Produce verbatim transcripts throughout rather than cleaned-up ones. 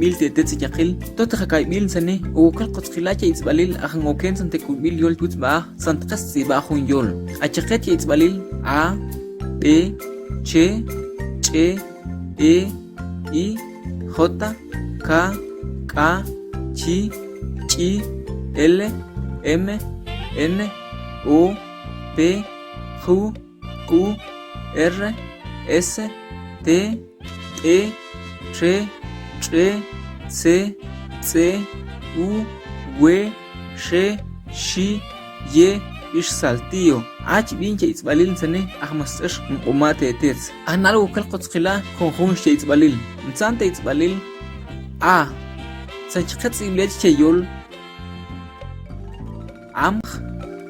b'il te' tetz yaqil. Totxa kayb'il nzane, o wokel kotzqila che itz'b'alil, ajan oken san te kuyb'il yol twutz'b'aj, san txetz tz'ib'aj jun yol. Acheqet che itz'b'alil, a, b, ch, ch'e, e, i, j, k, k'a, chi, ch'i, l, m, n, o, p, q, q, r, s, t, tx'e, tx'e, tze, tx'e, u, we, xe, xi, ye, ix saltillo. Hach b'in che itz'b'alil nzane, aj mas tz'ex nq'umat te' tetz. Aj nal wokel kotzqila junjun che itz'b'alil. Ntzan te itz'b'alil, a, san chi qe tz'ib'let che yol, amj,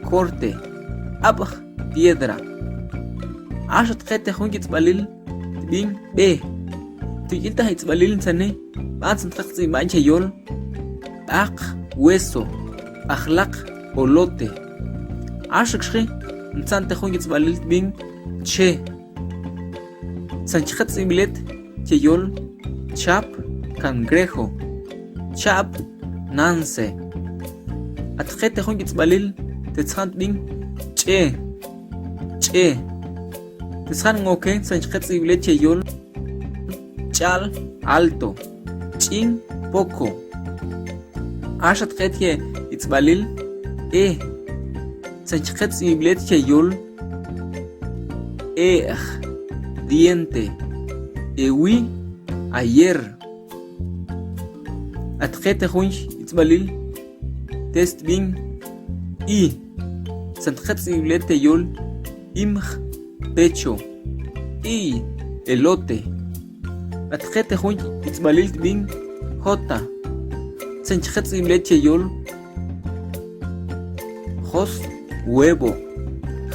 corte, ab'j, piedra. Axa txetej jun itz'b'alil tb'in, b, tuk'il taj itz'b'alil nzane, b'an san txetz tz'ib'an che yol, b'aq, hueso, b'ajlaq, elote. Axa kxi, ntzan te jun itz'b'alil tb'in, che, san chi qe tz'ib'let che yol, chab, cangrejo, chab, nance. Ax txetej jun itz'b'alil te tzan tb'in, ch'e, ch'e. Te tzan ngoke san chi qe tz'ib'let che yol, ch'al, alto, ch'in, poco. Axa txetej itz'b'alil, e, san chi qe tz'ib'let che yol, e'j, diente, ewi, ayer. Ax txetej jun itz'b'alil, test tb'in, i, san chi qe tz'ib'let che yol, imj, pecho, i, elote. Ax txetej jun itz'b'alil tb'in, jota, san chi qe tz'ib'let che yol, jos, huevo,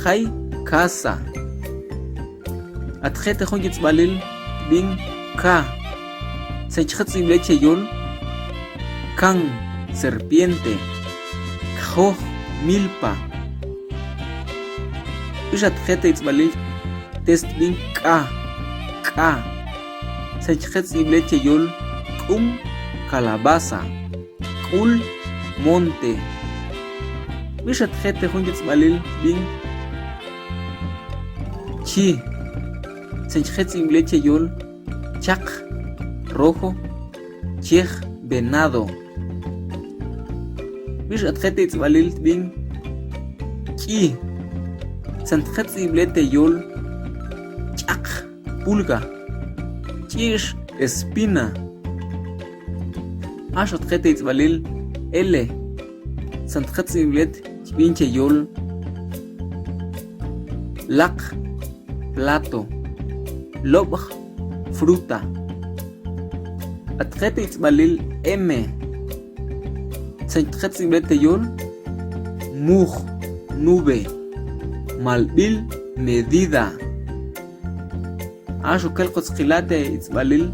jay, casa. Ax txetej jun itz'b'alil tb'in, ka, san chi qe tz'ib'let che yol, kan, serpiente, kjoj, milpa. Ix ax txetej itz'b'alil test tb'in, k'a, k'a, san chi qe tz'ib'let che yol, k'um, calabaza, k'ul, monte. Ix ax txetej jun itz'b'alil tb'in, chi, san chi qe tz'ib'let che yol, chaq, rojo, chej, venado. Ix ax txetej itz'b'alil tb'in, ch'i, san chi qe tz'ib'let che yol, ch'aq, pulga, ch'ix, espina. Ax ax txetej itz'b'alil, ele, san chi qe tz'ib'let chb'in che yol, laq, plato, lob'j, fruta. Ax txetej itz'b'alil, eme, san chi qe tz'ib'let che yol, muj, nube, malb'il, medida. Ax wokel kotzqila te itz'b'alil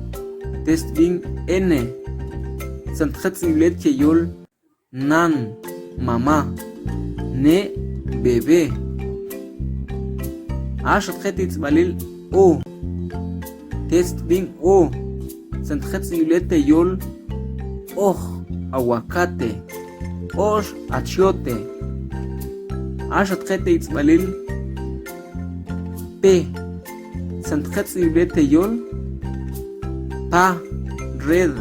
test tb'in, ene, san chi qe tz'ib'let che yol, nan, mamá, ne', bebé. Ax ax txetej itz'b'alil, o, test tb'in, o, san chi qe tz'ib'let che yol, oj, aguacate, ox, achiote. Ax ax txetej itz'b'alil, pe, san chi qe tz'ib'let che yol, pa, red,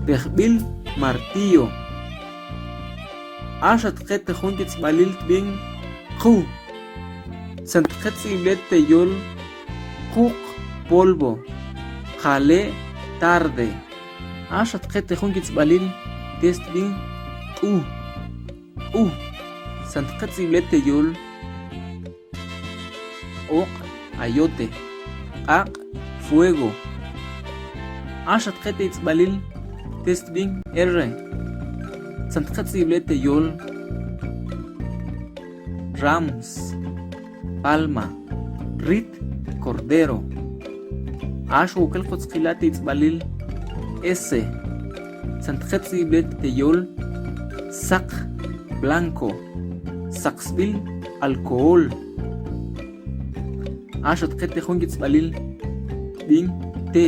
pejb'il, martillo. Ax ax txetej jun itz'b'alil tb'in, qu, san chi qe tz'ib'let che yol, quq, polvo, qale, tarde. Ax ax txetej jun itz'b'alil test tb'in, q'u, q'u, san chi qe tz'ib'let che yol, q'oq', ayote, q'aq', fuego. Ax ax txetej itz'b'alil test tb'in, r, san chi qe tz'ib'let che yol, rams, palma, rit, cordero. Ax wokel kotzqila te itz'b'alil, ese, san chi qe tz'ib'let che yol, saq, blanco, saqsb'il, alcohol. Ax ax txetej jun itz'b'alil tb'in, te,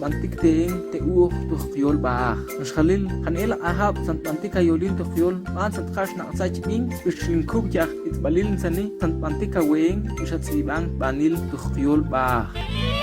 santb'antik te'en te u'uj tuj qyol b'aaj. Nxalil, jan elaq' ajab' santb'antik a yolil tuj qyol b'aaj, santxa xnaq'tzay chb'in, ix xinkub' k'aj itb'alil ntsani santb'antik a we'en, ix a tz'ib'an b'anil tuj qyol b'aaj.